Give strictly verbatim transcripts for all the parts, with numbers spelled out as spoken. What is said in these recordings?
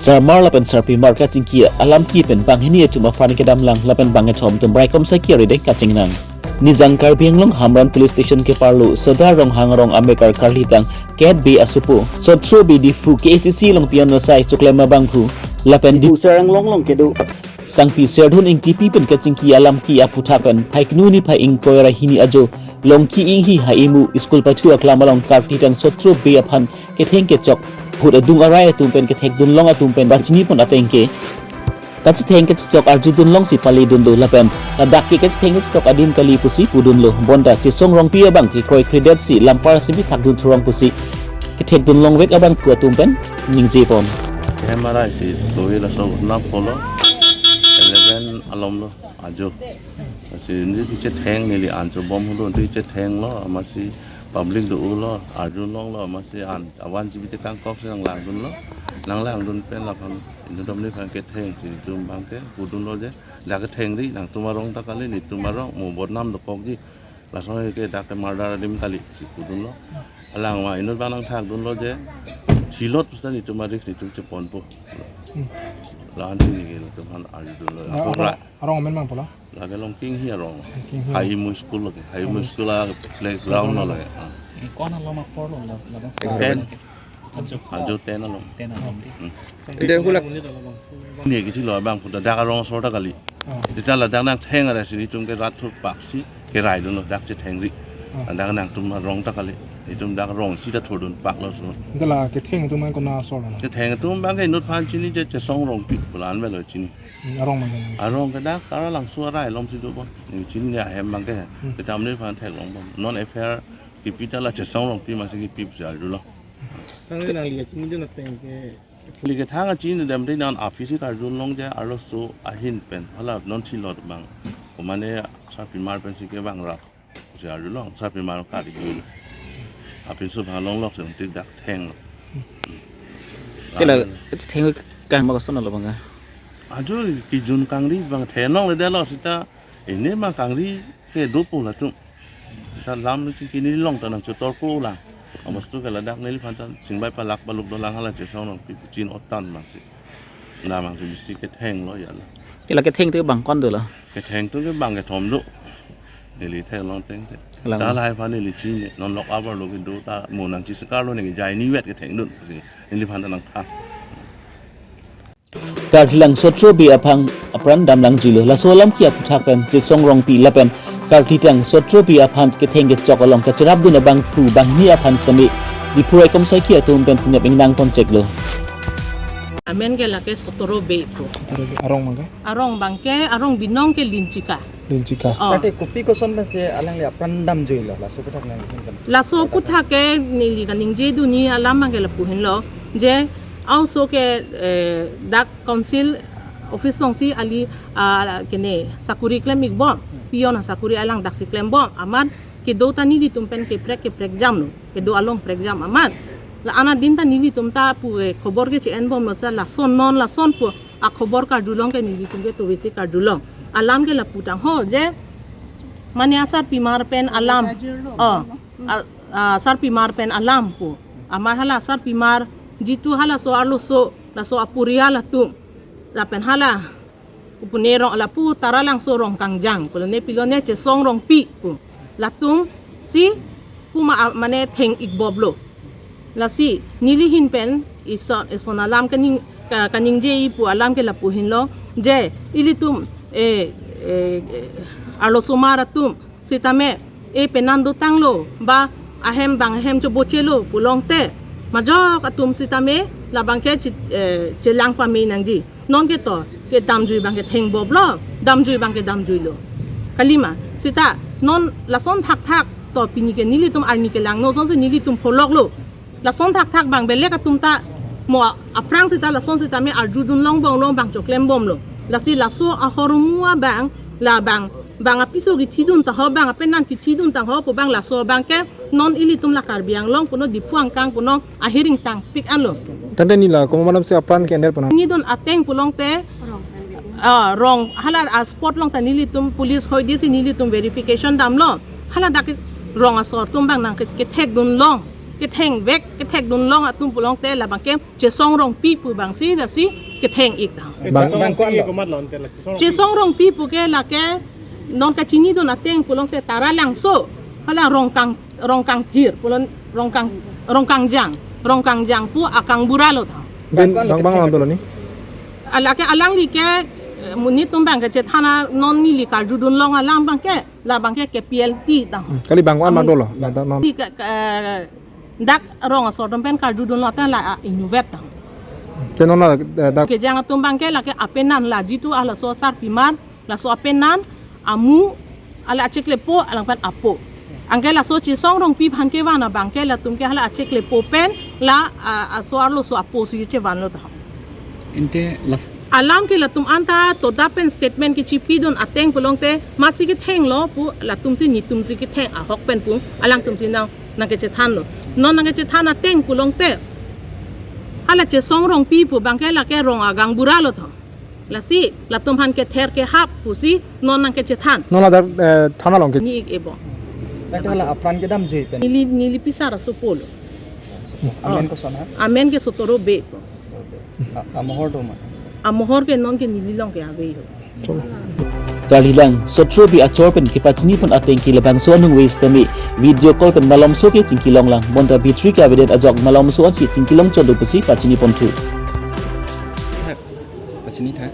Sarmar lapen sarpimar kachingki alamki pen banghini atum apran kedamlang lapen bangkethom atum Raikom Saiki arideng kachingnang. Nijang Karbi Anglong Hamren Police Station keparlo Soda Ronghang arong amekar karlitang Ket Bey asopo, Sotro Bey Diphu K A C C along pion asai choklem abangphu lapen Diphu Serang Longlong kedo Sangpi Serdun Ingtipi pen kachingki alamki aphuthak pen Phaikunu niphai ingkoi ra hini ajo Longki Inghi Haimu School pathu aklam along karlitang Sotro Bey aphan ketheng kechok, ahut adung arai atum pen kethekdunlong atum pen bachini pon ateng ke kachetheng kachechok arjudunlongsi paledunlo lapen ladak ke kachetheng kachechok adim kali pusi pudunlo. Bonta Chesong Rongpi abang ke kroikredetsi lampar si bithakdun thurong pusi kethekdunlongvek abangphu atum pen ningje pon. Hem arai si lohi laso ghotona polo eleven alom lo ajo. Lasi neli kachetheng neli an chobom hulo, neli kachethenglo, amatsi public do-olo, arjulonglo, amatsi an avan G B T kangkok si nanglangdunlo, nanglangdun pen laphan inut atum nephan kethengsi netum abangke pudunlo je, dak kethengri, nangtum arong ta kali, netum arong mo bodnam dokokji, lason ke dak ke murder adim kali si pudunlo. Alang ma inut abang nangthakdunlo je, thilot pusita netum a-risk netum cheponpo. Hmm. La-an si neli ke latum aphan arjudunlo. Ah, Ako arong, ra- arong amen abang polo? Lake Longki Inghi arong. Longki Inghi. Haimu School lake. Haimu Haimu School a playground lo lake. Ah. Kon alom apor lo las ladas. Ten. Ajo. Ajo ten alom. Ten alom di. Hmm. Ede hulak. Neli kithilo abangphu ta dak arong asor ta kali. Ah. Sita ladak nangtheng arai si netum ke rat thurpaksi keraidunlo dak chethengri. Ah. Ladak nangtum arong ta kali. Netum dak arong sita thurdunpaklo so. Ante la ketheng atum abang konat asor lo? Ketheng atum abangke inut aphan chini je Chesong Rongpi pu la-an avelo chini. Hmm, arong abang. Arong ke dak Taralangso arai alom si dobom. Neli chini ahem abangke. Hmm. Sita nephan theklongbom. Non F I R kipi ta la Chesong Rongpi amatsi kipi pusi arjulo. Tangte nangli kachinidun ateng ke. Neli kethang kachinidun damri non aphi si karjulong je arloso ahin pen. Hala non thilot abang. Komane sarpimar pensi kevang ra. Si arjulong, sarpimar kari jul. Apinso bhalonglok si unti dak thenglo. Kela, kachetheng kan ma koson lo abang? Ajo kijun kangri abang thenglongledetlo sita. Ini ma kangri ke dopo latum. Sita lam lo chingki neli along ta nangchotorpo lang. Amas tu ke ladak neliphan ta chingbai palak paluk dolang hala Chesong Rongpi chin otan abangsi. La abangsi bisi kethenglo ya la. Kela ketheng tu abang kon dolo? Ketheng tu ke abang kethom do. Neli theklong ateng te. Lang. Ta lahai aphan neli chini non lok abar lo kedo ta mo nangchisekarlo neli jai ni vet kethengdun. Neliphan ta nangthang. Karlitang Sotro Bey aphan apran damlangjuilo. Laso alamki aphuthak pen Chesong Rongpi lapen karlitang Sotro Bey aphan ketheng kechok along kacherapdun abangphu banghini aphan sitame Diphu Raikom Saiki atum pen tinyap ingnang poncheklo. Amen ke lake Sotro Bey pu. Arong abangke? Arong abangke, arong binong ke Linchika. Linchika. Oh. Tangte kopi koson pensi alangli apran damjuilo, laso aphuthak nangli kan? Laso aphuthak ke neli kaningjedunji alam abangke lapu henlo, je aoso ke, eh, dak council office alongsi ali, ah, kene sakuri klem-ikbom, peon asakuri alang daksi klembom, amat kedo ta nelitum pen keprek keprek jamlo, kedo along prekjam amat. La-an adin ta nelitum ta pu, eh, khobor ke che-enbomlo sa lason non lason pu akhobor karjulong ke nelitum ke tovesi karjulong. Alam ke lapu tangho je mane asarpimar pen alam. Oh, a-, asarpimar pen alam pu. Amat hala asarpimar jitu halaso arloso laso aporial atum. Lapen hala kopine rong lapu Taralangso Rongkangjang pulo ne pilo ne Chesong Rongpi pu. Latumsi pu ma, mane theng-ikbomlo. Lasi neli ahin pen ison, ison alam kaning, ka-, kaningje-i pu alam ke lapu henlo je ilitum, eh, eh, eh, arlosomar atum sitame, eh, penan dotanglo ba ahem bang ahem chobochelo pulongte majok atum sitame labangke chi-, eh, chelang pame nangji. Non ke to, kedamjui abangke thengbomlo, damjui abangke damjuilo. Kalima, sita non lason thakthak to pini ke nelitum arni kelangno asonsi nelitum pholoklo. Lason thakthak abang belek atum ta mo aphrang sita lason sitame arjudunlongbomlo, bang choklembomlo. Lasi laso ahormu abang, la bang, bang apiso kithidun ta ho, bang apenan kithidun ta ho pu abang laso abangke non ilitum la Karbi Anglong punon, Diphu angkang punon, ahir ingtangpik anlo. Tangte neli la komat alamsi apran ke-endet pon? Nidun ateng pulongte, ah, rong hala a-spot along ta nelitum police hoidesi nelitum verification damlo. Hala dak rong asor atum abang nangke-, kethekdunlong. kethengvek, kethekdun long atum pulote labangke Chesong Rongpi pu abangsi lasi ketheng ik tha. Bang, bang ko-an lo? Chesong Rongpi pu ke lake non kachinidun ateng pulote Taralangso, hala Rongkang, Rongkangthir, pulo Rongkang, Rongkangjang, Rongkangjang pu akangbura lo tha. Bang, bang, bang, bang, bang, ni? Alake alangli ke, eh, monit atum abangke chethan a non neli karjudun long alam abangke, labangke K P L T tha. Hmm, kali bang ko-an ma dolo, la ta non. Di ke, ke, dak rong asor atum pen karjudun lo ta la, ah, inutvet tha. Te non la, eh, dak. Kejang atum abangke lake apenan la jitu halaso asarpimar, laso apenan, amu, hala acheklepo, alangphan apo. Anke laso Chesong Rongpi aphan kevan abangke latum ke hala acheklepo pen la, ah, aso arloso apo si chevan lo tha. Ante las- Alam ke latum anta toda pen statement kechipidun ateng pulote masi ketheng lo pu latumsi netumsi ketheng ahok pen pu alangtumsi nang, nangkechethan lo. Non nangkechethan ateng pulote hala Chesong Rongpi pu abangke lake rong akangbura lo tha. Lasi latum aphan kether kehap pusi non nangkechethan. Non ladak, eh, thana along ke. Ni ik ebo. Tangte hala apran kedamjui pen. Neli, neli pisar asopo lo. Amen koson ha? Amen ke Sotoro Bey pu. A, amohor do ma? Amohor ke non ke neli along ke ave ho. Karlilang, Sotoro Bey achor pen kepachini pon ateng ke labangso anung waste tame video call pen malomso ke chingki longlang. Bonta battery ke avedet ajok malomso ansi chingki long chot do pusi pachini ponthu. Pachini tha.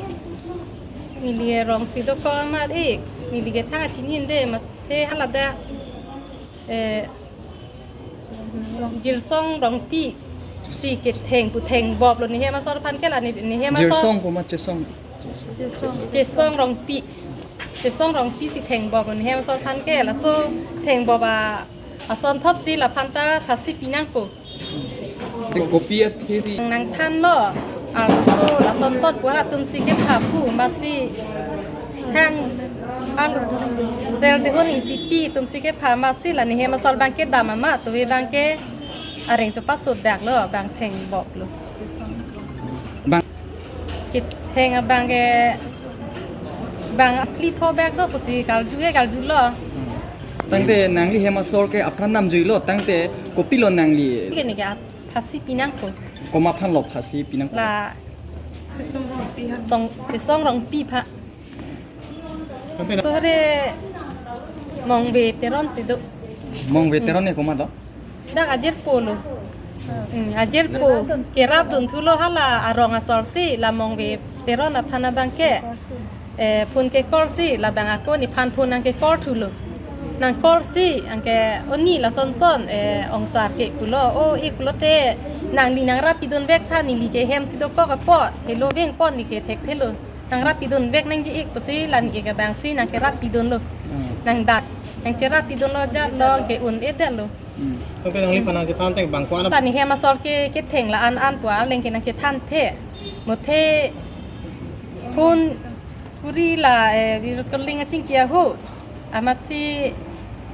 Neli rong si dokok amat ik. Neli ke tha chini inde mas he hala dak, eh, Jirsong Rongpi si ketheng pu theng bop lo nehem asor aphan ke la ne, nehem asor. Jirsong komat Chesong? Chesong Rongpi. Chesong Rongpi si theng bop lo nehem asor aphan ke, laso theng bop a, asonthot si laphan ta phasi pinangpo. Te kopi athe si? Nangthan lo, arloso lasonthot pu halatumsi kepha pu masi thang arloso Serdihun Ingtipi atumsi kepha masi la nehem asor abangke dam amat, tuve abangke areng chopaso dak lo, bang theng bop lo. Bang. Ketheng abangke bang aphli pho bag do pusi karju ke karju lo. Tangte nangli hem asor ke apran damjui lo, tangte kopilo nangli? Ke neke ap-, phasi pinangpo. Komat aphan lo phasi pinangpo? La Chesong Rongpi aphan. Tong Chesong Rongpi aphan. Tangte na- Sore Mongve Teron si do. Mongve Teron ne komat lo? Dak ajirpo lo. Hmm, ajirpo. Kerapdun thu lo hala arong asor si la Mongve Teron aphan abangke. Eh, phone ke call si labang ako nephan phone nangke call thu lo. Nang call si anke oni lason son, eh, ongsar ke pulo. O ik pulote nangli nangrap pidunvek tha, neli ke hem si dokok apot. Helo veng pon neke thekthelo. Nangrap pidunvek nangji ik pusi la ne ik abangsi nangkerap pidun lo. Hmm. Nangdak. Nangcherap pidun lo jat lo ke un-edet lo. Hmm. Tangte nangliphan nangchethan ateng bang ko-an? Ta nehem asor ke, ketheng la-an an pu aleng ke nangchethan the. Mothe phone kuri la, eh, video calling achingki ahut. Amatsi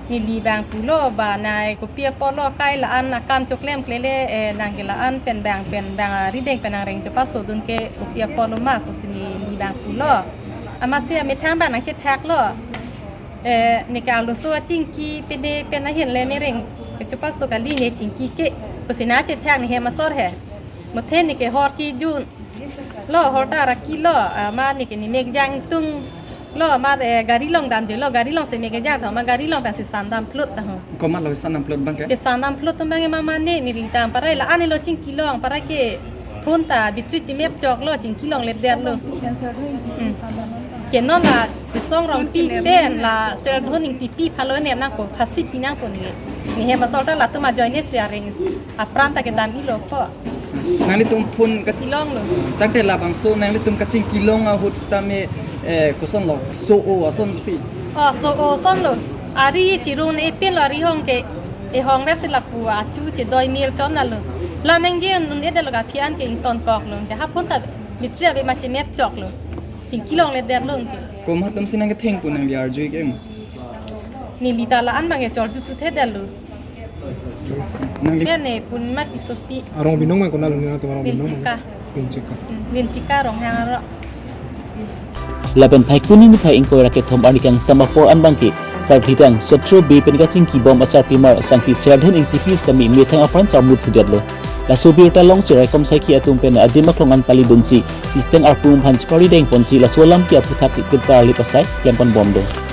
neli bang pulo ba nai kopi apotlo kai la-an akam choklemklele, eh, nangke la-an pen bang pen bang arideng pen nangreng chopasodun ke kopi apotlo ma pusi neli bang pulo. Amatsi amethang bang nangchethak lo. Eh, neke arloso achingki pene pen ahin le nereng kechopaso kali ne chingki ke pusi nangchethak nehem asor he. Mothe neke hor kejun lo, hor ta araki lo, ah, ma neke nemek jangtung lo, ma, eh, gari along damjui lo, gari along si mek kejang tha, ma gari along pensi sandam plut tha ho. Komat lo sandam plut abangke? Ke sandam plut atum abangke mama ne, ne ringtang parai la-an lo chingki long, parai ke phone ta battery chemep chok lo, chingki longledet lo. Hmm. Ke non la Chesong Rongpi pen la Serdihun Ingtipi aphan lo ne nangko phasi pinangpo ne. Nehem asor ta latum ajoine si areng apran ta kedam-i lo ko. Nanglitum phone ka- Ilong lo. Tangte labangso nanglitum kachingki long ahut sitame, eh, koson lo? So-o ason si? Oh, so-o ason lo. Ari chirun epin lo ari hong ke. E hong vet si lapu achu chedoi mil chon na lo. La mengje un-edet lo ka phi an ke ingtonkok lo. Ke ha phone ta battery ave ma chemep chok lo. Chingki longledet lo ke. Komat atum si nangkethengpo nangli arjui ke mo? Neli ta la-an abangke chorju thuthedet lo. Nangli- Ke ne Purnima Tissopi. Arong binong ma konat lo nangtum arong binong? Vinchika. Vinchika. Hmm, Vinchika Ronghang arong. Lapen Phaikuni niphai ingkoi ra kethom arni kangsam apor an abangke Karkli tang Sotro Bey pen kachingki bom asarpimar Sangpi Serdhen Ingtipi sitame methang apran charmut sudetlo. Laso birta alongsi raikom saikhi atum pen adim aklong an palidunsi Tistang arpum aphan chepari dengponsi laso alampi aphuthak tirta arlip asai klempon bomdo.